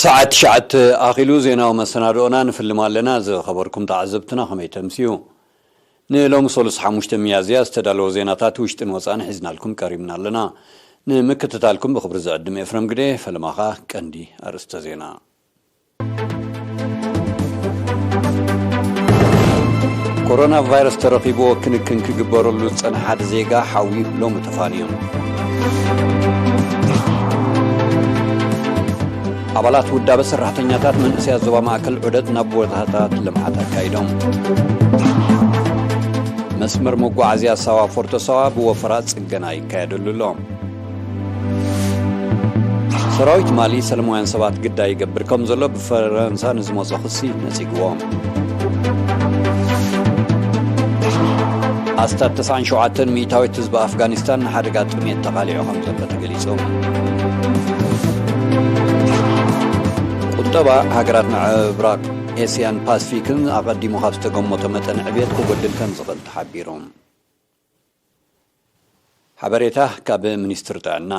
ሰዓት ትሽዓተ ኣኺሉ ዜናዊ መሰናድኦና ንፍልም ኣለና። ዝኸበርኩም ተዓዘብትና ከመይ ተምስዩ? ንሎሚ ሰሉስ ሓሙሽተ ሚያዝያ ዝተዳለወ ዜናታት ውሽጥን ወፃእን ሒዝናልኩም ቀሪብና ኣለና። ንምክትታልኩም ብኽብሪ ዝዕድም ኤፍረም ግደ። ፈለማኻ ቀንዲ ኣርእስተ ዜና። ኮሮና ቫይረስ ተረኺብዎ ክንክን ክግበረሉ ዝጸንሐ ሓደ ዜጋ ሓዊ ሎሚ ተፋንዩ። ኣባላት ውዳበ ሰራሕተኛታት መንእሰያት ዞባ ማእከል ዑደት ናብ ቦታታት ልምዓት ኣካይዶም። መስመር መጓዓዝያ ሳዋ ፎርቶ ሳዋ ብወፈራ ጽገና ይካየደሉ ኣሎ። ሰራዊት ማሊ ሰለማውያን ሰባት ግዳይ ይገብር ከም ዘሎ ብፈረንሳ ንዝመጾ ክሲ ነጺግዎ። ኣስታት ተስዓን ሸውዓተን ሚእታዊት ህዝቢ ኣፍጋኒስታን ንሓደጋ ጥሜት ተቓሊዑ ከም ዘሎ ተገሊጹ። ቁጠባ ሃገራት ምዕራብ ኤስያን ፓስፊክን ኣቐዲሙ ካብ ዝተገመቶ መጠን ዕብየት ክጎድል ከም ዝኽእል ተሓቢሩ። ሓበሬታ ካብ ሚኒስትሪ ጥዕና።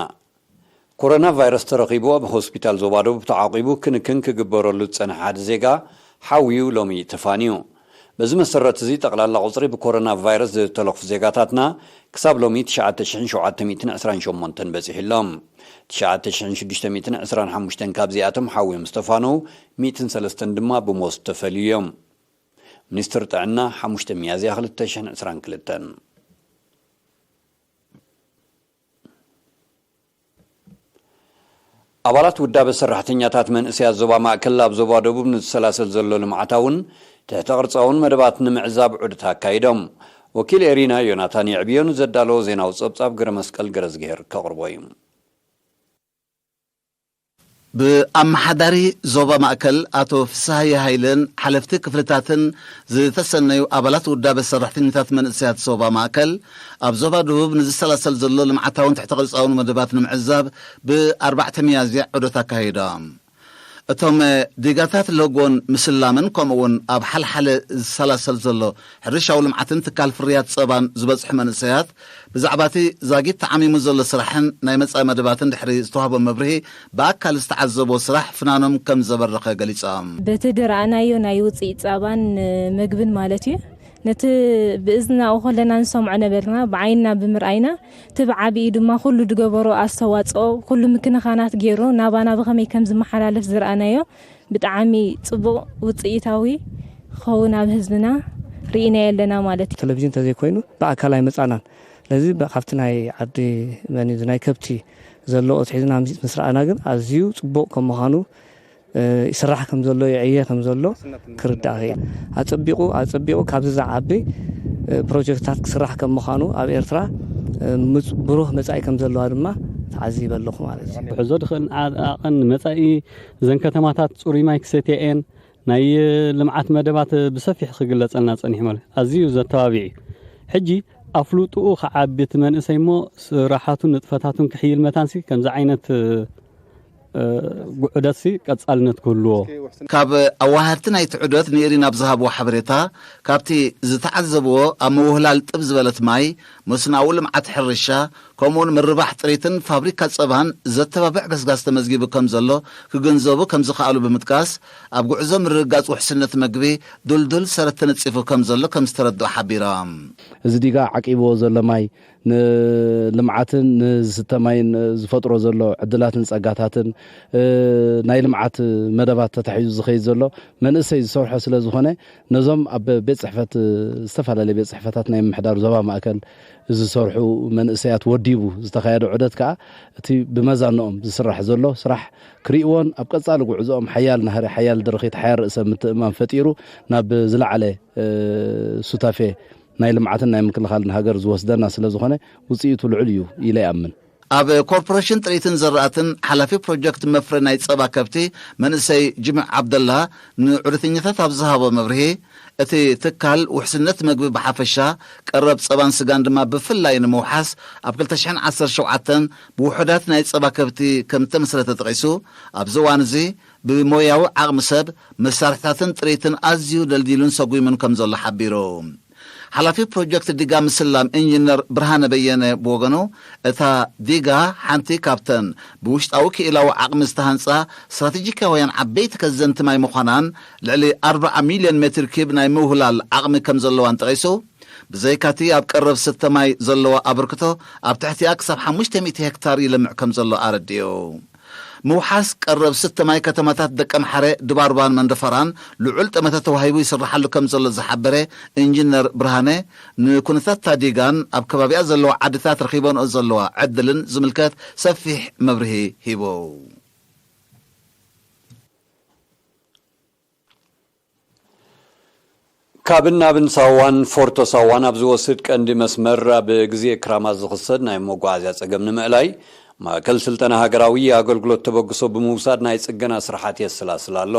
ኮሮና ቫይረስ ተረኺቡ ኣብ ሆስፒታል ዞባ ደቡብ ተዓቂቡ ክንክን ክግበረሉ ዝጸንሐ ሓደ ዜጋ ሓውዩ ሎሚ ተፋንዩ። በዚ መሰረት እዚ ጠቕላላ ቁጽሪ ብኮሮና ቫይረስ ዝተለኽፉ ዜጋታትና ክሳብ ሎሚ ትሽዓተ ሽሕን ሸውዓተ ሚእትን ዕስራን ሸሞንተን በጺሑ ኣሎ። ትሽዓተ ሽሕን ሽዱሽተ ሚእትን ዕስራን ሓሙሽተን ካብዚኣቶም ሓውዮም ዝተፋነው፣ ሚእትን ሰለስተን ድማ ብሞት ዝተፈልዩ እዮም። ሚኒስትሪ ጥዕና፣ ሓሙሽተ ሚያዝያ ክልተ ሽሕን ዕስራን ክልተን። ኣባላት ውዳበ ሰራሕተኛታት መንእሰያት ዞባ ማእከል ኣብ ዞባ ደቡብ ንዝሰላሰል ዘሎ ልምዓታውን ትሕተ ቅርጻውን መደባት ንምዕዛብ ዑደት ኣካይዶም። ወኪል ኤሪና ዮናታን የዕብዮ ንዘዳለዎ ዜናዊ ጸብጻብ ገረ መስቀል ገረዝግሄር ከቕርቦ እዩ። ብኣመሓዳሪ ዞባ ማእከል ኣቶ ፍስሃየ ሃይለን ሓለፍቲ ክፍልታትን ዝተሰነዩ ኣባላት ውዳበ ሰራሕተኛታት መንእሰያት ዞባ ማእከል፣ ኣብ ዞባ ደቡብ ንዝሰላሰል ዘሎ ልምዓታውን ትሕተ ቅርጻውን መደባት ንምዕዛብ ብኣርባዕተ ሚያዝያ ዑደት ኣካይዶም። እቶም ዲጋታት ሎጎን ምስላምን ከምኡውን ኣብ ሓልሓለ ዝሰላሰል ዘሎ ሕርሻዊ ልምዓትን ትካል ፍርያት ጸባን ዝበጽሑ መንእሰያት፣ ብዛዕባ እቲ ዛጊት ተዓሚሙ ዘሎ ስራሕን ናይ መጻኢ መደባትን ድሕሪ ዝተዋህቦ መብርሂ፣ ብኣካል ዝተዓዘብዎ ስራሕ ፍናኖም ከም ዘበረኸ ገሊጾም። በቲ ዝረኣናዮ ናይ ውፅኢት ጸባን መግብን ማለት እዩ። ነቲ ብእዝናኡ ከለና ንሰምዖ ነበርና፣ ብዓይንና ብምርኣይና፣ እቲ ብዓቢኡ ድማ ኩሉ ዝገበሮ ኣስተዋፅኦ፣ ኩሉ ምክንኻናት ገይሩ ናባና ብኸመይ ከም ዝመሓላለፍ ዝረኣናዮ፣ ብጣዕሚ ጽቡቕ ውጽኢታዊ ክኸውን ኣብ ህዝብና ርኢናዮ ኣለና ማለት እዩ። ቴሌቪዥን እንተዘይኮይኑ ብኣካል ኣይመጻእናን። ስለዚ ብ-፣ ካብቲ ናይ ዓዲ መን እዩ፣ ናይ ከብቲ ዘሎ ኣትሒዝና ምስ፣ ምስ ረኣና ግን ኣዝዩ ጽቡቕ ከም ምዃኑ፣ እ፣ ይስራሕ ከም ዘሎ፣ ይዕየ ከም ዘሎ ክርዳእ ክእል። ኣጸቢቑ፣ ኣጸቢቑ ካብዚ ዝዓቢ፣ እ፣ ፕሮጀክትታት ክስራሕ ከም ምዃኑ ኣብ ኤርትራ፣ እ፣ ምጽ-፣ ብሩህ መጻኢ ከም ዘለዋ ድማ ተዓዚበ ኣለኹ ማለት እዩ። ክሕዞ ዝኽእል ዓቐን መጻኢ እዘን ከተማታት ጽሩይ ማይ ክሰትያ እየን። ናይ ልምዓት መደባት ብሰፊሕ ክግለጸልና ጸኒሑ ማለት ኣዝዩ ዘተባብዕ እዩ። ሕጂ ኣፍልጥኡ ክዓቢ እቲ መንእሰይ እሞ ስራሓቱን ንጥፈታቱን ክሕይል መታንሲ ከምዚ ዓይነት፣ እ፣ ዑደትሲ ቀጻልነት ክህልዎ። ካብ ኣዋሃድቲ ናይቲ ዑደት ንኤሪና ኣብ ዝሃብዎ ሓበሬታ፣ ካብቲ ዝተዓዘብዎ ኣብ ምውህላል ጥብ ዝበለት ማይ፣ መስኖኣዊ ልምዓት ሕርሻ፣ ከምኡውን ምርባሕ ጥሪትን ፋብሪካ ጸባን ዘተባብዕ ገስጋስ ተመዝጊቡ ከም ዘሎ ክግንዘቡ ከም ዝኸኣሉ ብምጥቃስ፣ ኣብ ጉዕዞ ምርግጋጽ ውሕስነት መግቢ ድልዱል ሰረት ተነጺፉ ከም ዘሎ ከም ዝተረድኦ ሓቢሮም። እዚ ዲጋ ዓቂብዎ ዘሎ ማይ ንልምዓትን ንዝስተ ማይን ዝፈጥሮ ዘሎ ዕድላትን ጸጋታትን፣ እ፣ ናይ ልምዓት መደባት ተታሒዙ ዝኸይድ ዘሎ መንእሰይ ዝሰርሖ ስለ ዝኾነ፣ ነዞም ኣብ ቤት ጽሕፈት፣ ዝተፈላለየ ቤት ጽሕፈታት ናይ ምምሕዳር ዞባ ማእከል ዝሰርሑ መንእሰያት ወዲቡ ዝተኻየደ ዑደት ከኣ፣ እቲ ብመዛንኦም ዝስራሕ ዘሎ ስራሕ ክርእይዎን ኣብ ቀጻሊ ጉዕዞኦም ሓያል ናህሪ፣ ሓያል ደረኺት፣ ሓያል ርእሰ ምትእምማን ፈጢሩ ናብ ዝለዓለ፣ እ፣ ሱታፌ ናይ ልምዓትን ናይ ምክልኻልን ሃገር ዝወስደና ስለ ዝኾነ፣ ውጽኢቱ ልዑል እዩ ኢለ ይኣምን። ኣብ ኮርፖሬሽን ጥሪትን ዘራእትን ሓላፊ ፕሮጀክት መፍረ ናይ ጸባ ከብቲ መንእሰይ ጅምዕ ዓብደላ ንዑደተኛታት ኣብ ዝሃቦ መብርሂ፣ እቲ ትካል ውሕስነት መግቢ ብሓፈሻ፣ ቀረብ ጸባን ስጋን ድማ ብፍላይ ንምውሓስ፣ ኣብ ክልተ ሽሕን ዓሰርተ ሸውዓተን ብውሑዳት ናይ ጸባ ከብቲ ከም እተመስረተ ጠቒሱ፣ ኣብዚ እዋን እዚ ብሞያዊ ዓቕሚ ሰብ፣ መሳርሕታትን ጥሪትን ኣዝዩ ደልዲሉን ሰጒሙን ከም ዘሎ ሓቢሩ። ሓላፊ ፕሮጀክት ዲጋ ምስላም ኢንጂነር ብርሃነ በየነ ብወገኑ፣ እታ ዲጋ ሓንቲ ካብተን ብውሽጣዊ ክኢላዊ ዓቕሚ ዝተሃንጻ ስትራቴጂካውያን ዓበይቲ ከዘንቲ ማይ ምዃናን፣ ልዕሊ ኣርብዓ ሚልዮን ሜትር ኪብ ናይ ምውህላል ዓቕሚ ከም ዘለዋን ጠቒሱ፣ ብዘይካቲ ኣብ ቀረብ ስተ ማይ ዘለዋ ኣበርክቶ፣ ኣብ ትሕቲኣ ክሳብ ሓሙሽተ ሚእቲ ሄክታር ይለምዕ ከም ዘሎ ኣረዲኡ። ምውሓስ ቀረብ ስተ ማይ ከተማታት ደቀምሓረ፣ ድባርባን መንደፈራን ልዑል ጠመተ ተዋሂቡ ይስርሓሉ ከም ዘሎ ዝሓበረ ኢንጂነር ብርሃነ፣ ንኩነታት ታዲጋን ኣብ ከባቢኣ ዘለዋ ዓድታት ረኺበንኦ ዘለዋ ዕድልን ዝምልከት ሰፊሕ መብርሂ ሂቡ። ካብን ናብን ሳዋን ፎርቶ ሳዋን ኣብ ዝወስድ ቀንዲ መስመር፣ ኣብ ግዜ ክራማት ዝኽሰት ናይ መጓዓዝያ ጸገም ንምእላይ፣ ማእከል ስልጠና ሃገራዊ ኣገልግሎት ተበግሶ ብምውሳድ ናይ ጽገና ስራሓት የሰላስል ኣሎ።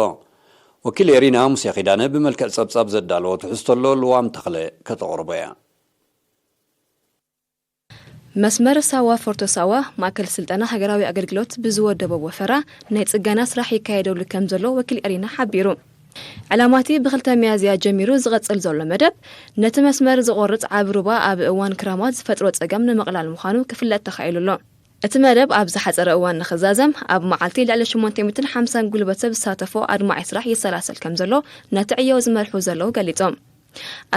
ወኪል ኤሪና ሙሴ ኪዳነ ብመልክዕ ጸብጻብ ዘዳለዎ ትሕዝቶ ኣሎ፣ ልዋም ተኽለ ከተቕርቦ እያ። መስመር ሳዋ ፎርቶ ሳዋ፣ ማእከል ስልጠና ሃገራዊ ኣገልግሎት ብዝወደቦ ወፈራ ናይ ጽገና ስራሕ ይካየደሉ ከም ዘሎ ወኪል ኤሪና ሓቢሩ። ዕላማቲ ብክልተ ሚያዝያ ጀሚሩ ዝቐጽል ዘሎ መደብ፣ ነቲ መስመር ዝቖርጽ ዓቢ ሩባ ኣብ እዋን ክራማት ዝፈጥሮ ጸገም ንምቕላል ምዃኑ ክፍለጥ ተኻኢሉ ኣሎ። እቲ መደብ ኣብ ዝሓጸረ እዋን ንኽዛዘም፣ ኣብ መዓልቲ ልዕሊ ሸሞንተ ሚእትን ሓምሳን ጉልበት ሰብ ዝሳተፎ ኣድማዒ ስራሕ ይሰላሰል ከም ዘሎ ነቲ ዕዮ ዝመርሑ ዘለዉ ገሊጾም።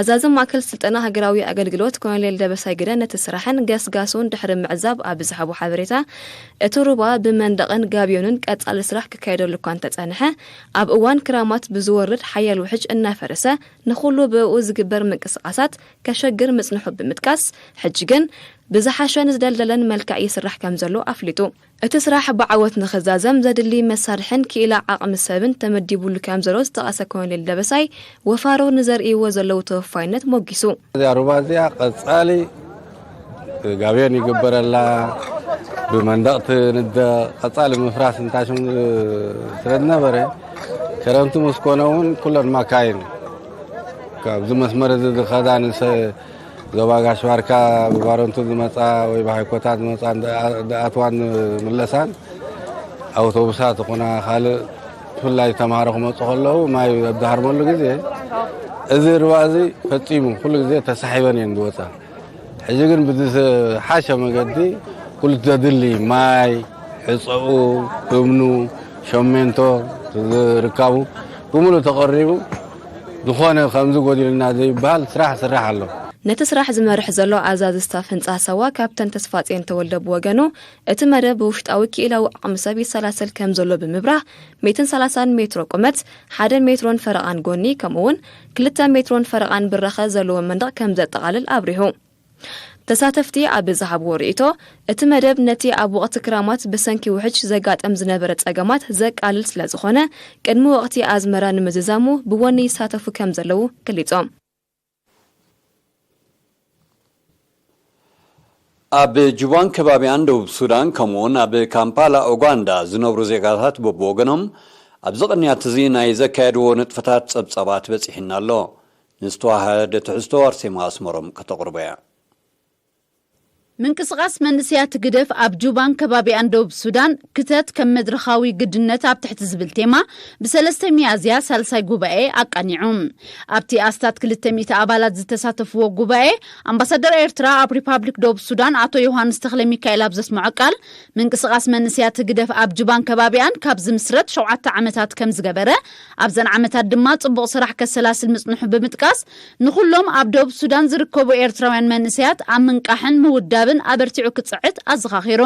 ኣዛዚ ማእከል ስልጠና ሃገራዊ ኣገልግሎት ኮሎኔል ደበሳይ ግደ ነቲ ስራሕን ገስጋሱን ድሕሪ ምዕዛብ ኣብ ዝሃቦ ሓበሬታ፣ እቲ ሩባ ብመንደቕን ጋብዮንን ቀጻሊ ስራሕ ክካየደሉ እኳ እንተጸንሐ፣ ኣብ እዋን ክራማት ብዝወርድ ሓያል ውሕጅ እናፈረሰ ንኹሉ ብእኡ ዝግበር ምንቅስቓሳት ከሸግር ምጽንሑ ብምጥቃስ፣ ሕጂ ግን ብዝሓሸን ዝደልደለን መልክዕ ይስራሕ ከም ዘሎ ኣፍሊጡ። እቲ ስራሕ ብዓወት ንኽዛዘም ዘድሊ መሳርሕን ክኢላ ዓቕሚ ሰብን ተመዲቡሉ ከም ዘሎ ዝጠቐሰ ኮሎኔል ደበሳይ፣ ወፋሮ ንዘርእይዎ ዘለዉ ተወፋይነት ሞጊሱ። እዚኣ ሩባ እዚኣ ቀጻሊ ጋብዮን ይግበረላ፣ ብመንደቕ ትንደቕ፣ ቀጻሊ ምፍራስ እንታሽም ስለ ዝነበረ፣ ክረምቲ ምስ ኮነ እውን ኩለን ማካይን ካብዚ መስመር እዚ ዝኸዳ ንሰ-፣ ዞባ ጋሽ ባርካ ብባረንቱ ዝመጻ ወይ ብሃይኮታት ዝመጻ እንዳ-፣ ዝኣትዋን ዝምለሳን ኣውቶቡሳት ይኹና ካልእ ብፍላይ ተምሃሮ ክመጹ ከለዉ ማይ ኣብ ዝሃርመሉ ግዜ እዚ ሩባ እዚ ፈጺሙ ኩሉ ግዜ ተሳሒበን እየን ዝወጻ። ሕጂ ግን ብዝሓሸ መገዲ ኩሉ ዘድሊ ማይ፣ ሕጸኡ፣ እምኑ፣ ሸሜንቶ ዝርከቡ ብምሉእ ተቐሪቡ ዝኾነ ከምዚ ጎዲልና ዘይበሃል ስራሕ ስራሕ ኣሎ። ነቲ ስራሕ ዝመርሕ ዘሎ ኣዛዚ ስታፍ ህንጻ ሳዋ ካፕተን ተስፋጽዮን ተወልደ ብወገኑ፣ እቲ መደብ ብውሽጣዊ ክኢላዊ ዓቕሚ ሰብ ይሰላሰል ከም ዘሎ ብምብራህ፣ ሚእትን ሰላሳን ሜትሮ ቁመት፣ ሓደ ሜትሮን ፈረቓን ጎኒ፣ ከምኡ'ውን ክልተ ሜትሮን ፈረቓን ብራኸ ዘለዎ መንደቕ ከም ዘጠቓልል ኣብሪሁ። ተሳተፍቲ ኣብ ዝሃብዎ ርእይቶ፣ እቲ መደብ ነቲ ኣብ ወቕቲ ክራማት ብሰንኪ ውሕጅ ዘጋጥም ዝነበረ ጸገማት ዘቃልል ስለ ዝኾነ፣ ቅድሚ ወቕቲ ኣዝመራ ንምዝዛሙ ብወኒ ይሳተፉ ከም ዘለዉ ገሊጾም። ኣብ ጁባን ከባቢኣን ደቡብ ሱዳን፣ ከምኡውን ኣብ ካምፓላ ኡጋንዳ ዝነብሩ ዜጋታት በብወገኖም፣ ኣብዚ ቅንያት እዚ ናይ ዘካየድዎ ንጥፈታት ጸብጻባት በጺሕና ኣሎ። ንዝተዋሃደ ትሕዝቶ ኣርሴማ ኣስመሮም ከተቕርቦ እያ። ምንቅስቓስ መንእሰያት ህግደፍ ኣብ ጁባን ከባቢኣን ደቡብ ሱዳን፣ ክተት ከም መድረኻዊ ግድነት ኣብ ትሕቲ ዝብል ቴማ፣ ብሰለስተ ሚያዝያ ሳልሳይ ጉባኤ ኣቃኒዑ። ኣብቲ ኣስታት ክልተ ሚእቲ ኣባላት ዝተሳተፍዎ ጉባኤ፣ ኣምባሳደር ኤርትራ ኣብ ሪፓብሊክ ደቡብ ሱዳን ኣቶ ዮሃንስ ተኽለ ሚካኤል ኣብ ዘስምዖ ቃል፣ ምንቅስቓስ መንእሰያት ህግደፍ ኣብ ጁባን ከባቢኣን ካብ ዝምስረት ሸውዓተ ዓመታት ከም ዝገበረ፣ ኣብዘን ዓመታት ድማ ጽቡቕ ስራሕ ከሰላስል ምጽንሑ ብምጥቃስ፣ ንኹሎም ኣብ ደቡብ ሱዳን ዝርከቡ ኤርትራውያን መንእሰያት ኣብ ምንቃሕን ምውዳብን ኣበርቲዑ ክጽዕት ኣዘኻኺሩ።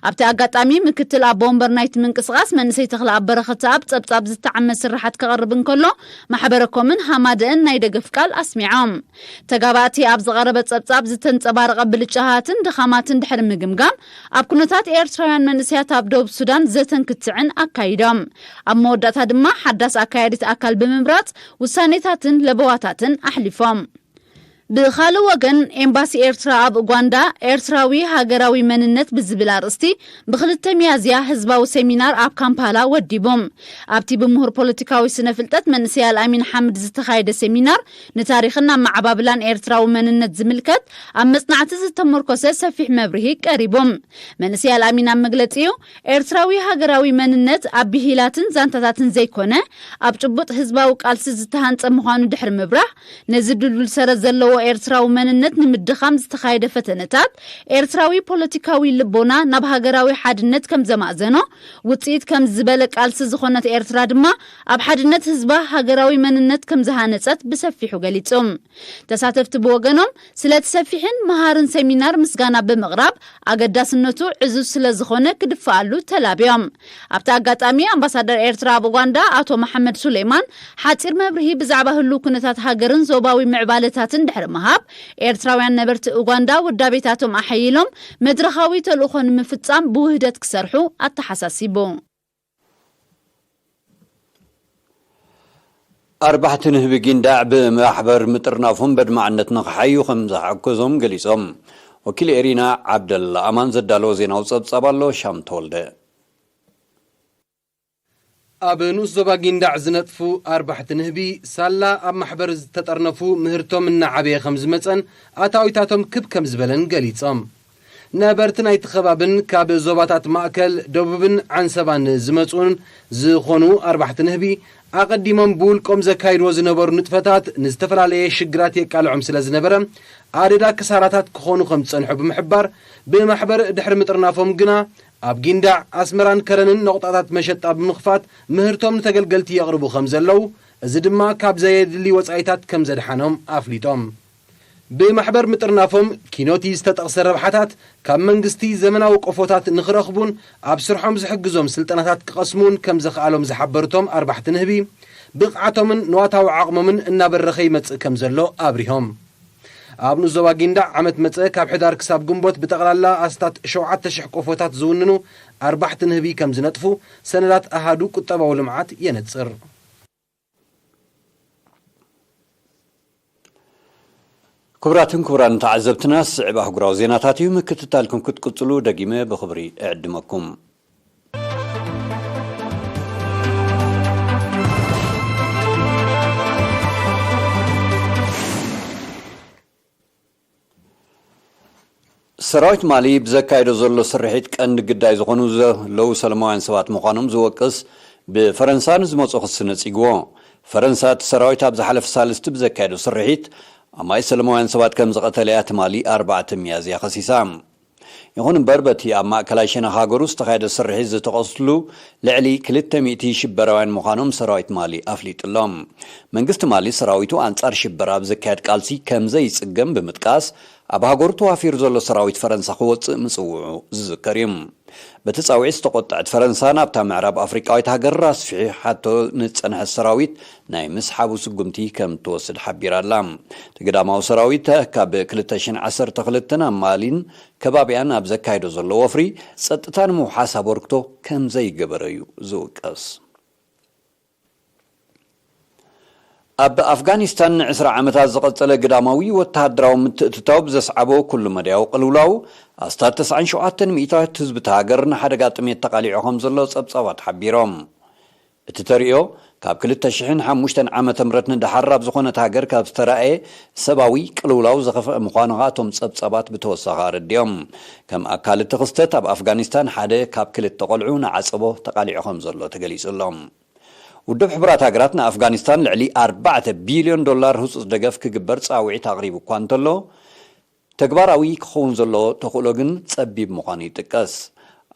ኣብቲ ኣጋጣሚ፣ ምክትል ኣቦ ወንበር ናይቲ ምንቅስቓስ መንእሰይ ተኽለኣብ በረኸተኣብ ጸብጻብ ዝተዓመ ስርሓት ከቕርብ እንከሎ፣ ማሕበረ ኮምን ሃማደእን ናይ ደገፍ ቃል ኣስሚዖም። ተጋባእቲ ኣብ ዝቐረበ ጸብጻብ ዝተንጸባረቐ ብልጫታትን ድኻማትን ድሕሪ ምግምጋም፣ ኣብ ኩነታት ኤርትራውያን መንእሰያት ኣብ ደቡብ ሱዳን ዘተን ክትዕን ኣካይዶም። ኣብ መወዳእታ ድማ ሓዳስ ኣካያዲት ኣካል ብምምራጽ ውሳኔታትን ለበዋታትን ኣሕሊፎም። ብኻልእ ወገን፣ ኤምባሲ ኤርትራ ኣብ ኡጋንዳ ኤርትራዊ ሃገራዊ መንነት ብዝብል ኣርእስቲ ብክልተ ሚያዝያ ህዝባዊ ሴሚናር ኣብ ካምፓላ ወዲቡ። ኣብቲ ብምሁር ፖለቲካዊ ስነ ፍልጠት መንእሰይ ኣልኣሚን ሓምድ ዝተኻየደ ሴሚናር፣ ንታሪኽን ኣመዓባብላን ኤርትራዊ መንነት ዝምልከት ኣብ መጽናዕቲ ዝተመርኮሰ ሰፊሕ መብርሂ ቀሪቡ። መንእሰይ ኣልኣሚን ኣብ መግለጺኡ፣ ኤርትራዊ ሃገራዊ መንነት ኣብ ብሂላትን ዛንታታትን ዘይኮነ፣ ኣብ ጭቡጥ ህዝባዊ ቃልሲ ዝተሃንጸ ምዃኑ ድሕሪ ምብራህ፣ ነዚ ድልዱል ሰረት ዘለዎ ኤርትራዊ መንነት ንምድኻም ዝተኻየደ ፈተነታት፣ ኤርትራዊ ፖለቲካዊ ልቦና ናብ ሃገራዊ ሓድነት ከም ዘማእዘኖ፣ ውጽኢት ከም ዝበለ ቃልሲ ዝኾነት ኤርትራ ድማ ኣብ ሓድነት ህዝባ ሃገራዊ መንነት ከም ዝሃነጸት ብሰፊሑ ገሊጹ። ተሳተፍቲ ብወገኖም፣ ስለቲ ሰፊሕን መሃርን ሰሚናር ምስጋና ብምቕራብ፣ ኣገዳስነቱ ዕዙዝ ስለ ዝኾነ ክድፈኣሉ ተላብዮም። ኣብቲ ኣጋጣሚ ኣምባሳደር ኤርትራ ኣብ ኡጋንዳ ኣቶ መሓመድ ሱሌማን ሓጺር መብርሂ ብዛዕባ ህሉው ኩነታት ሃገርን ዞባዊ ምዕባለታትን ድሕሪ ምሃብ፣ ኤርትራውያን ነበርቲ ኡጋንዳ ውዳቤታቶም ኣሐይሎም መድረኻዊ ተልእኾ ንምፍጻም ብውህደት ክሰርሑ ኣተሓሳሲቡ። ኣርባሕቲ ንህቢ ጊንዳዕ ብማሕበር ምጥርናፎም በድማዕነት ንኽሓዩ ከም ዝሓገዞም ገሊጾም። ወኪል ኤሪና ዓብደላ ኣማን ዘዳለዎ ዜናዊ ጸብጻብ ኣሎ። ሻም ተወልደ። ኣብ ንኡስ ዞባ ጊንዳዕ ዝነጥፉ ኣርባሕቲ ንህቢ ሳላ ኣብ ማሕበር ዝተጠርነፉ ምህርቶም እናዓበየ ከም ዝመጸን ኣታዊታቶም ክብ ከም ዝበለን ገሊጾም። ነበርቲ ናይቲ ከባብን ካብ ዞባታት ማእከል፣ ደቡብን ዓንሰባን ዝመጹን ዝኾኑ ኣርባሕቲ ንህቢ ኣቐዲሞም ብውልቆም ዘካይድዎ ዝነበሩ ንጥፈታት ንዝተፈላለየ ሽግራት የቃልዖም ስለ ዝነበረ ኣደዳ ክሳራታት ክኾኑ ከም ዝጸንሑ ብምሕባር፣ ብማሕበር ድሕሪ ምጥርናፎም ግና ኣብ ጊንዳዕ፣ ኣስመራን ከረንን ነቑጣታት መሸጣ ብምኽፋት ምህርቶም ንተገልገልቲ የቕርቡ ከም ዘለዉ፣ እዚ ድማ ካብ ዘየድሊ ወጻኢታት ከም ዘድሓኖም ኣፍሊጦም። ብማሕበር ምጥርናፎም ኪኖቲ ዝተጠቕሰ ረብሓታት ካብ መንግስቲ ዘመናዊ ቆፎታት ንኽረኽቡን ኣብ ስርሖም ዝሕግዞም ስልጠናታት ክቐስሙን ከም ዘኽኣሎም ዝሓበሩቶም ኣርባሕቲ ንህቢ፣ ብቕዓቶምን ንዋታዊ ዓቕሞምን እናበረኸ ይመጽእ ከም ዘሎ ኣብሪሆም። ኣብ ንኡስ ዞባ ጊንዳዕ ዓመት መጸ ካብ ሕዳር ክሳብ ግንቦት ብጠቕላላ ኣስታት ሸውዓተ ሽሕ ቆፎታት ዝውንኑ ኣርባሕቲ ንህቢ ከም ዝነጥፉ ሰነዳት ኣሃዱ ቁጠባዊ ልምዓት የነጽር። ክቡራትን ክቡራን ተዓዘብትና፣ ዝስዕብ ኣህጉራዊ ዜናታት እዩ። ምክትታልኩም ክትቅጽሉ ደጊመ ብኽብሪ እዕድመኩም። ሰራዊት ማሊ ብዘካየዶ ዘሎ ስርሒት ቀንዲ ግዳይ ዝኾኑ ዘለዉ ሰለማውያን ሰባት ምዃኖም ዝወቅስ ብፈረንሳ ንዝመጾ ክሲ ነጺግዎ። ፈረንሳ እቲ ሰራዊት ኣብ ዝሓለፈ ሳልስቲ ብዘካየዶ ስርሒት ኣማኢት ሰለማውያን ሰባት ከም ዝቐተለ እያ ትማሊ ኣርባዕተ ሚያዝያ ከሲሳ። ይኹን እምበር፣ በቲ ኣብ ማእከላይ ሸነኽ ሃገሩ ዝተኻየደ ስርሒት ዝተቐትሉ ልዕሊ ክልተ ሚእቲ ሽበራውያን ምዃኖም ሰራዊት ማሊ ኣፍሊጡ ኣሎ። መንግስቲ ማሊ ሰራዊቱ ኣንጻር ሽበራ ኣብ ዘካየድ ቃልሲ ከም ዘይጽገም ብምጥቃስ፣ ኣብ ሃገሩ ተዋፊሩ ዘሎ ሰራዊት ፈረንሳ ክወጽእ ምጽውዑ ዝዝከር እዩ። በቲ ጻውዒት ዝተቖጠዐት ፈረንሳ፣ ናብታ ምዕራብ ኣፍሪቃዊት ሃገር ኣስፊሓቶ ንጸንሐት ሰራዊት ናይ ምስሓቡ ስጉምቲ ከም ትወስድ ሓቢራ ኣላ። እቲ ግዳማዊ ሰራዊት ካብ ክልተ ሽሕን ዓሰርተ ክልተን ኣብ ማሊን ከባቢኣን ኣብ ዘካይዶ ዘሎ ወፍሪ ጸጥታ ንምውሓስ ኣበርክቶ ከም ዘይገበረ እዩ ዝውቀስ። ኣብ ኣፍጋኒስታን ንዕስራ ዓመታት ዝቐጸለ ግዳማዊ ወተሃደራዊ ምትእትታው ብዘስዓቦ ኩሉ መዳያዊ ቅልውላው፣ ኣስታት ተስዓን ሸውዓተን ሚእታዊት ህዝቢ እታ ሃገር ንሓደጋ ጥሜት ተቓሊዑ ከም ዘሎ ጸብጻባት ሓቢሮም። እቲ ተርእዮ፣ ካብ ክልተ ሽሕን ሓሙሽተን ዓመተ ምህረት ንደሓር ኣብ ዝኾነት ሃገር ካብ ዝተራእየ ሰብኣዊ ቅልውላው ዝኸፍአ ምዃኑ ከኣ እቶም ጸብጻባት ብተወሳኺ ኣረዲኦም። ከም ኣካል እቲ ክስተት፣ ኣብ ኣፍጋኒስታን ሓደ ካብ ክልተ ቆልዑ ንዓጸቦ ተቓሊዑ ከም ዘሎ ተገሊጹ ኣሎ። ውድብ ሕቡራት ሃገራት ንኣፍጋኒስታን ልዕሊ ኣርባዕተ ቢልዮን ዶላር ህጹጽ ደገፍ ክግበር ጻውዒት ኣቕሪቡ እኳ እንተሎ፣ ተግባራዊ ክኸውን ዘለዎ ተኽእሎ ግን ጸቢብ ምዃኑ ይጥቀስ።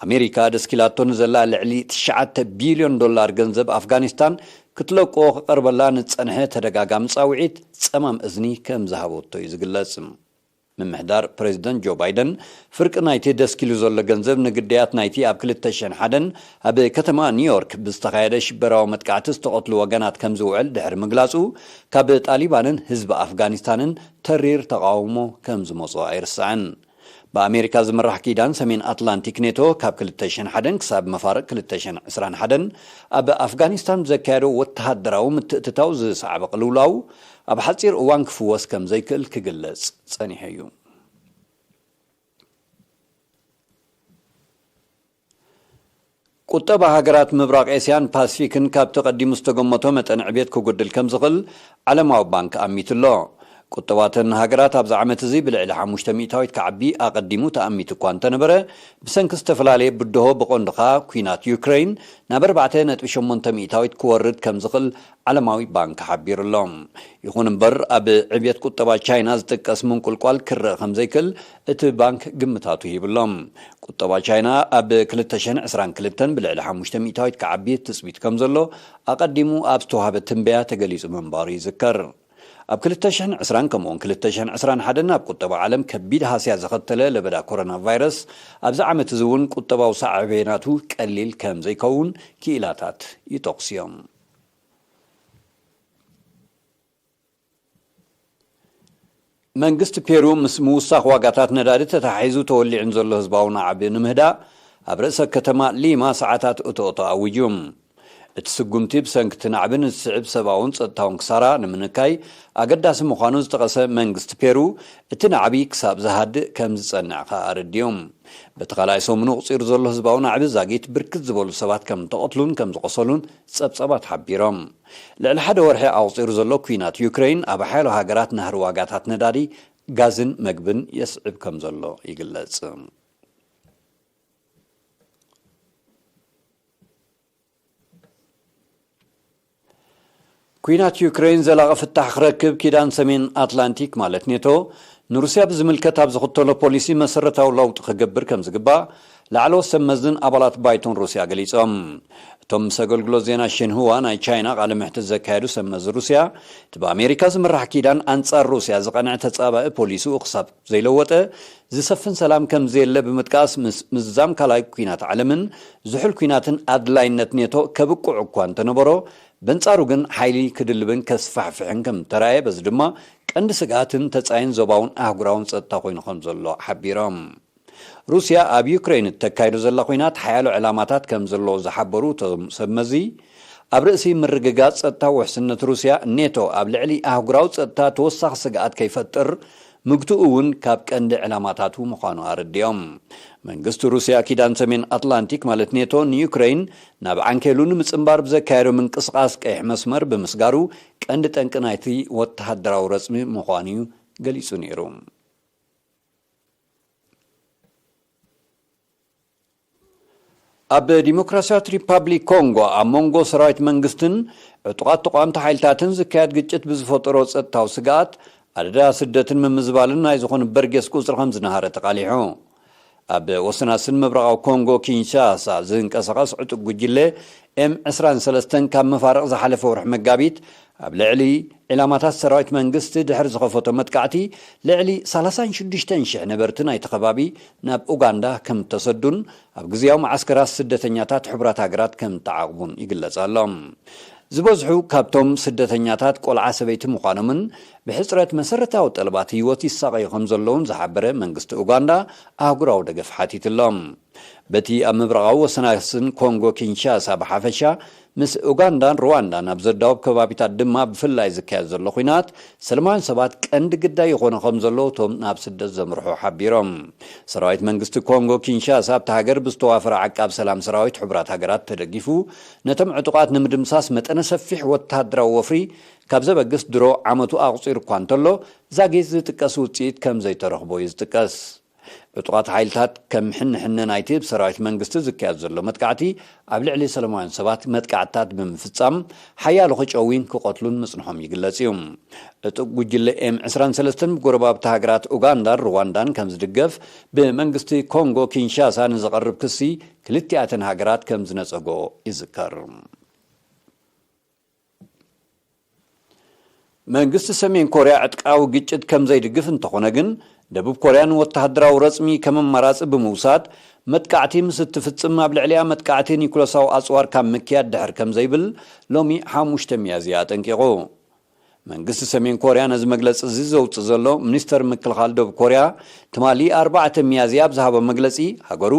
ኣሜሪካ ደስኪላቶ ንዘላ ልዕሊ ትሽዓተ ቢልዮን ዶላር ገንዘብ ኣፍጋኒስታን ክትለቅኦ ክቐርበላ ንጸንሐ ተደጋጋሚ ጻውዒት ጸማም እዝኒ ከም ዝሃበቶ እዩ ዝግለጽ። ምምሕዳር ፕሬዚደንት ጆ ባይደን፣ ፍርቂ ናይቲ ደስኪሉ ዘሎ ገንዘብ ንግዳያት ናይቲ ኣብ ክልተ ሽሕን ሓደን ኣብ ከተማ ኒውዮርክ ብዝተኻየደ ሽበራዊ መጥቃዕቲ ዝተቐትሉ ወገናት ከም ዝውዕል ድሕሪ ምግላጹ፣ ካብ ጣሊባንን ህዝቢ ኣፍጋኒስታንን ተሪር ተቓውሞ ከም ዝመጾ ኣይርሳዕን። ብኣሜሪካ ዝምራሕ ኪዳን ሰሜን ኣትላንቲክ ኔቶ፣ ካብ ክልተ ሽሕን ሓደን ክሳብ መፋርቕ ክልተ ሽሕን ዕስራን ሓደን ኣብ ኣፍጋኒስታን ብዘካየዶ ወተሃደራዊ ምትእትታው ዝሰዓበ ቅልውላው፣ ኣብ ሓጺር እዋን ክፍወስ ከም ዘይክእል ክግለጽ ጸኒሑ እዩ። ቁጠባ ሃገራት ምብራቕ ኤስያን ፓሲፊክን ካብቲ ቀዲሙ ዝተገመቶ መጠን ዕብየት ክጉድል ከም ዝኽእል ዓለማዊ ባንክ ኣሚቱ ኣሎ። ቁጠባተን ሃገራት ኣብዚ ዓመት እዚ ብልዕሊ ሓሙሽተ ሚእታዊት ክዓቢ ኣቐዲሙ ተኣሚቱ እኳ እንተነበረ፣ ብሰንኪ ዝተፈላለየ ብድሆ፣ ብቐንዱ ኸኣ ኲናት ዩክረይን፣ ናብ ኣርባዕተ ነጥቢ ሸሞንተ ሚእታዊት ክወርድ ከም ዝኽእል ዓለማዊ ባንክ ሓቢሩ ኣሎ። ይኹን እምበር፣ ኣብ ዕብየት ቁጠባ ቻይና ዝጥቀስ ምንቁልቋል ክረአ ከም ዘይክእል እቲ ባንክ ግምታቱ ሂቡ ኣሎ። ቁጠባ ቻይና ኣብ ክልተ ሽሕን ዕስራን ክልተን ብልዕሊ ሓሙሽተ ሚእታዊት ክዓቢ ትጽቢት ከም ዘሎ ኣቐዲሙ ኣብ ዝተዋህበ ትንበያ ተገሊጹ ምንባሩ ይዝከር። ኣብ ክልተ ሽሕን ዕስራን ከምኡውን ክልተ ሽሕን ዕስራን ሓደን ኣብ ቁጠባ ዓለም ከቢድ ሃስያ ዘኸተለ ለበዳ ኮሮና ቫይረስ፣ ኣብዚ ዓመት እዚ እውን ቁጠባዊ ሳዕቤናቱ ቀሊል ከም ዘይከውን ክኢላታት ይጠቕሱ እዮም። መንግስቲ ፔሩ ምስ ምውሳኽ ዋጋታት ነዳዲ ተተሓሒዙ ተወሊዑ ንዘሎ ህዝባዊ ናዕቢ ንምህዳእ፣ ኣብ ርእሰ ከተማ ሊማ ሰዓታት እቶእቶ ኣዊጁ። እቲ ስጉምቲ ብሰንኪ እቲ ናዕቢ ንዝስዕብ ሰብኣውን ጸጥታውን ክሳራ ንምንካይ ኣገዳሲ ምዃኑ ዝጠቐሰ መንግስቲ ፔሩ፣ እቲ ናዕቢ ክሳብ ዝሃድእ ከም ዝጸንዕ ከኣ ኣረዲኡ። በቲ ካልኣይ ሰሙኑ ኣቑጺሩ ዘሎ ህዝባዊ ናዕቢ ዛጊት ብርክት ዝበሉ ሰባት ከም ተቐትሉን ከም ዝቖሰሉን ጸብጻባት ሓቢሮም። ልዕሊ ሓደ ወርሒ ኣቑጺሩ ዘሎ ኲናት ዩክረይን ኣብ ሓያሎ ሃገራት ናህሪ ዋጋታት ነዳዲ፣ ጋዝን መግብን የስዕብ ከም ዘሎ ይግለጽ። ኲናት ዩክረይን ዘላቒ ፍታሕ ክረክብ ኪዳን ሰሜን ኣትላንቲክ ማለት ኔቶ ንሩስያ ብዝምልከት ኣብ ዝኽተሎ ፖሊሲ መሰረታዊ ለውጢ ክገብር ከም ዝግባእ ላዕለዎት ሰብ መዝን ኣባላት ባይቶን ሩስያ ገሊጾም። እቶም ምስ ኣገልግሎት ዜና ሽንሁዋ ናይ ቻይና ቃለ መሕትት ዘካየዱ ሰብ መዚ ሩስያ፣ እቲ ብኣሜሪካ ዝምራሕ ኪዳን ኣንጻር ሩስያ ዝቐንዐ ተጻባኢ ፖሊሲኡ ክሳብ ዘይለወጠ ዝሰፍን ሰላም ከም ዘየለ ብምጥቃስ፣ ምስ ምዝዛም ካልኣይ ኲናት ዓለምን ዝሑል ኲናትን ኣድላይነት ኔቶ ከብቅዑ እኳ እንተነበሮ፣ በንጻሩ ግን ሓይሊ ክድልብን ከስፋሕፍሕን ከም እተራእየ፣ በዚ ድማ ቀንዲ ስግኣትን ተጻይን ዞባውን ኣህጉራውን ጸጥታ ኮይኑ ከም ዘሎ ሓቢሮም። ሩስያ ኣብ ዩክረይን እተካይዶ ዘላ ኲናት ሓያሎ ዕላማታት ከም ዘለዎ ዝሓበሩ እቶም ሰብ መዚ፣ ኣብ ርእሲ ምርግጋጽ ጸጥታ ውሕስነት ሩስያ፣ ኔቶ ኣብ ልዕሊ ኣህጉራዊ ጸጥታ ተወሳኺ ስግኣት ከይፈጥር ምግትኡ እውን ካብ ቀንዲ ዕላማታቱ ምዃኑ ኣረዲኦም። መንግስቲ ሩስያ ኪዳን ሰሜን ኣትላንቲክ ማለት ኔቶ ንዩክረይን ናብ ዓንኬሉ ንምጽንባር ብዘካየዶ ምንቅስቓስ ቀይሕ መስመር ብምስጋሩ ቀንዲ ጠንቂ ናይቲ ወተሃደራዊ ረጽሚ ምዃኑ እዩ ገሊጹ ነይሩ። ኣብ ዲሞክራሲያዊት ሪፓብሊክ ኮንጎ ኣብ መንጎ ሰራዊት መንግስትን ዕጡቓት ተቓወምቲ ሓይልታትን ዝካየድ ግጭት ብዝፈጠሮ ጸጥታዊ ስግኣት፣ ኣደዳ ስደትን ምምዝባልን ናይ ዝኾኑ በርጌስ ቁጽሪ ከም ዝነሃረ ተቓሊሑ። ኣብ ወሰናስን ምብራቓዊ ኮንጎ ኪንሻሳ ዝንቀሳቐስ ዕጡቕ ጉጅለ ኤም ዕስራን ሰለስተን ካብ መፋርቕ ዝሓለፈ ወርሒ መጋቢት ኣብ ልዕሊ ዒላማታት ሰራዊት መንግስቲ ድሕሪ ዝኸፈቶ መጥቃዕቲ፣ ልዕሊ ሰላሳን ሽዱሽተን ሽሕ ነበርቲ ናይቲ ከባቢ ናብ ኡጋንዳ ከም እተሰዱን ኣብ ግዝያዊ መዓስከራት ስደተኛታት ሕቡራት ሃገራት ከም እተዓቕቡን ይግለጽ ኣሎ። ዝበዝሑ ካብቶም ስደተኛታት ቆልዓ ሰበይቲ ምዃኖምን ብሕጽረት መሰረታዊ ጠለባት ህይወት ይሳቐዩ ከም ዘለውን ዝሓበረ መንግስቲ ኡጋንዳ፣ ኣህጉራዊ ደገፍ ሓቲቱ ኣሎ። በቲ ኣብ ምብራቓዊ ወሰናስን ኮንጎ ኪንሻሳ ብሓፈሻ፣ ምስ ኡጋንዳን ሩዋንዳን ኣብ ዘዳውብ ከባቢታት ድማ ብፍላይ ዝካየድ ዘሎ ኲናት፣ ሰላማውያን ሰባት ቀንዲ ግዳይ ይኾኑ ከም ዘለዉ እቶም ናብ ስደት ዘምርሑ ሓቢሮም። ሰራዊት መንግስቲ ኮንጎ ኪንሻሳ ኣብታ ሃገር ብዝተዋፈረ ዓቃብ ሰላም ሰራዊት ሕቡራት ሃገራት ተደጊፉ፣ ነቶም ዕጡቓት ንምድምሳስ መጠነ ሰፊሕ ወተሃደራዊ ወፍሪ ካብ ዘበግስ ድሮ ዓመቱ ኣቑጺሩ እኳ እንተሎ፣ ዛጊት ዝጥቀስ ውጽኢት ከም ዘይተረኽቦ እዩ ዝጥቀስ። ዕጡቓት ሓይልታት ከም ሕንሕነ ናይቲ ብሰራዊት መንግስቲ ዝካየድ ዘሎ መጥቃዕቲ ኣብ ልዕሊ ሰላማውያን ሰባት መጥቃዕትታት ብምፍጻም ሓያሎ ክጨውዩን ክቐትሉን ምጽንሖም ይግለጽ እዩ። ዕጡቕ ጉጅለ ኤም ዕስራን ሰለስተን ብጎረባብቲ ሃገራት ኡጋንዳን ሩዋንዳን ከም ዝድገፍ ብመንግስቲ ኮንጎ ኪንሻሳ ንዝቐርብ ክሲ ክልቲኣተን ሃገራት ከም ዝነጸጎ ይዝከር። መንግስቲ ሰሜን ኮርያ ዕጥቃዊ ግጭት ከም ዘይድግፍ እንተኾነ ግን፣ ደቡብ ኮርያ ንወተሃደራዊ ረጽሚ ከም ኣማራጺ ብምውሳድ፣ መጥቃዕቲ ምስ እትፍጽም ኣብ ልዕሊኣ መጥቃዕቲ ኒኩለሳዊ ኣጽዋር ካብ ምክያድ ድሕር ከም ዘይብል ሎሚ ሓሙሽተ ሚያዝያ ኣጠንቂቑ። መንግስቲ ሰሜን ኮርያ ነዚ መግለጺ እዚ ዘውጽእ ዘሎ፣ ሚኒስተር ምክልኻል ደቡብ ኮርያ ትማሊ ኣርባዕተ ሚያዝያ ኣብ ዝሃቦ መግለጺ፣ ሃገሩ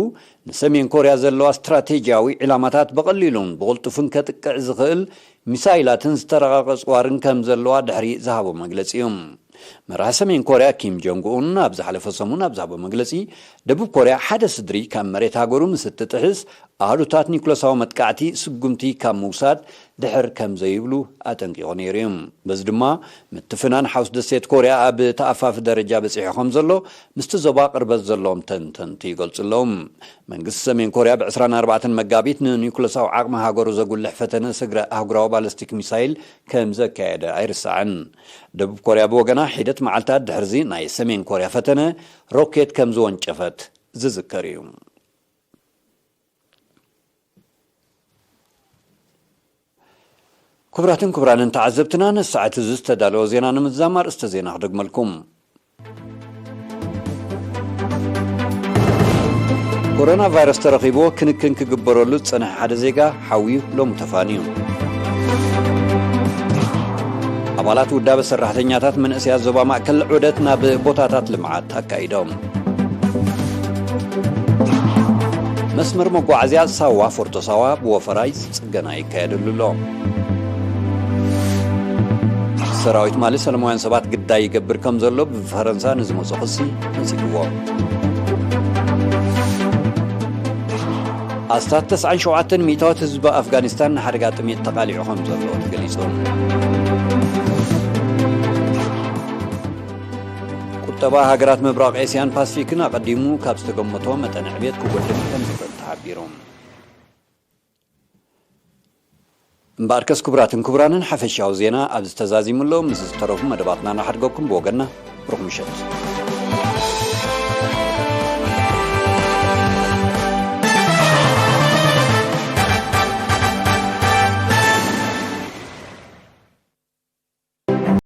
ንሰሜን ኮርያ ዘለዋ ስትራቴጂያዊ ዕላማታት ብቐሊሉን ብቕልጡፍን ከጥቅዕ ዝኽእል ሚሳይላትን ዝተረቐቐ ኣጽዋርን ከም ዘለዋ ድሕሪ ዝሃቦ መግለጺ እዩ። መራሒ ሰሜን ኮርያ ኪም ጆንግ ኡን ኣብ ዝሓለፈ ሰሙን ኣብ ዝሃቦ መግለጺ፣ ደቡብ ኮርያ ሓደ ስድሪ ካብ መሬት ሃገሩ ምስ እትጥሕስ ኣሃዱታት ኒኩለሳዊ መጥቃዕቲ ስጉምቲ ካብ ምውሳድ ድሕር ከም ዘይብሉ ኣጠንቂቑ ነይሩ እዩ። በዚ ድማ ምትፍናን ሓውስ ደሴት ኮርያ ኣብ ተኣፋፊ ደረጃ በጺሑ ከም ዘሎ ምስቲ ዞባ ቅርበት ዘለዎም ተንተንቲ ይገልጹ ኣለዉ። መንግስቲ ሰሜን ኮርያ ብ ዕስራን ኣርባዕተን መጋቢት ንኒኩለሳዊ ዓቕሚ ሃገሩ ዘጉልሕ ፈተነ ስግረ ኣህጉራዊ ባለስቲክ ሚሳይል ከም ዘካየደ ኣይርሳዕን። ደቡብ ኮርያ ብወገና ሒደት መዓልታት ድሕርዚ ናይ ሰሜን ኮርያ ፈተነ ሮኬት ከም ዝወንጨፈት ዝዝከር እዩ። ክቡራትን ክቡራንን ተዓዘብትና፣ ነዚ ሰዓት እዚ ዝተዳለወ ዜና ንምዝዛም ኣርእስተ ዜና ክደግመልኩም። ኮሮና ቫይረስ ተረኺብዎ ክንክን ክግበረሉ ዝጸንሐ ሓደ ዜጋ ሓውዩ ሎሚ ተፋንዩ። ኣባላት ውዳበ ሰራሕተኛታት መንእሰያት ዞባ ማእከል ዑደት ናብ ቦታታት ልምዓት ኣካይዶም። መስመር መጓዓዝያ ሳዋ ፎርቶ ሳዋ ብወፈራ ጽገና ይካየደሉ ኣሎ። ሰራዊት ማሊ ሰለማውያን ሰባት ግዳይ ይገብር ከም ዘሎ ብፈረንሳ ንዝመጾ ክሲ ነጺግዎ። ኣስታት ተስዓን ሸውዓተን ሚእታዎት ህዝቢ ኣፍጋኒስታን ንሓደጋ ጥሜት ተቓሊዑ ከም ዘሎ ተገሊጹ። ቁጠባ ሃገራት ምብራቕ ኤስያን ፓስፊክን ኣቐዲሙ ካብ ዝተገመቶ መጠን ዕብየት ክጎድል ከም ዝኽእል ተሓቢሩ። እምበኣርከስ ክቡራትን ክቡራንን፣ ሓፈሻዊ ዜና ኣብዚ ተዛዚሙ ኣሎ። ምስ ዝተረፉ መደባትና ንሓድገኩም። ብወገንና ብሩኽ ምሸት።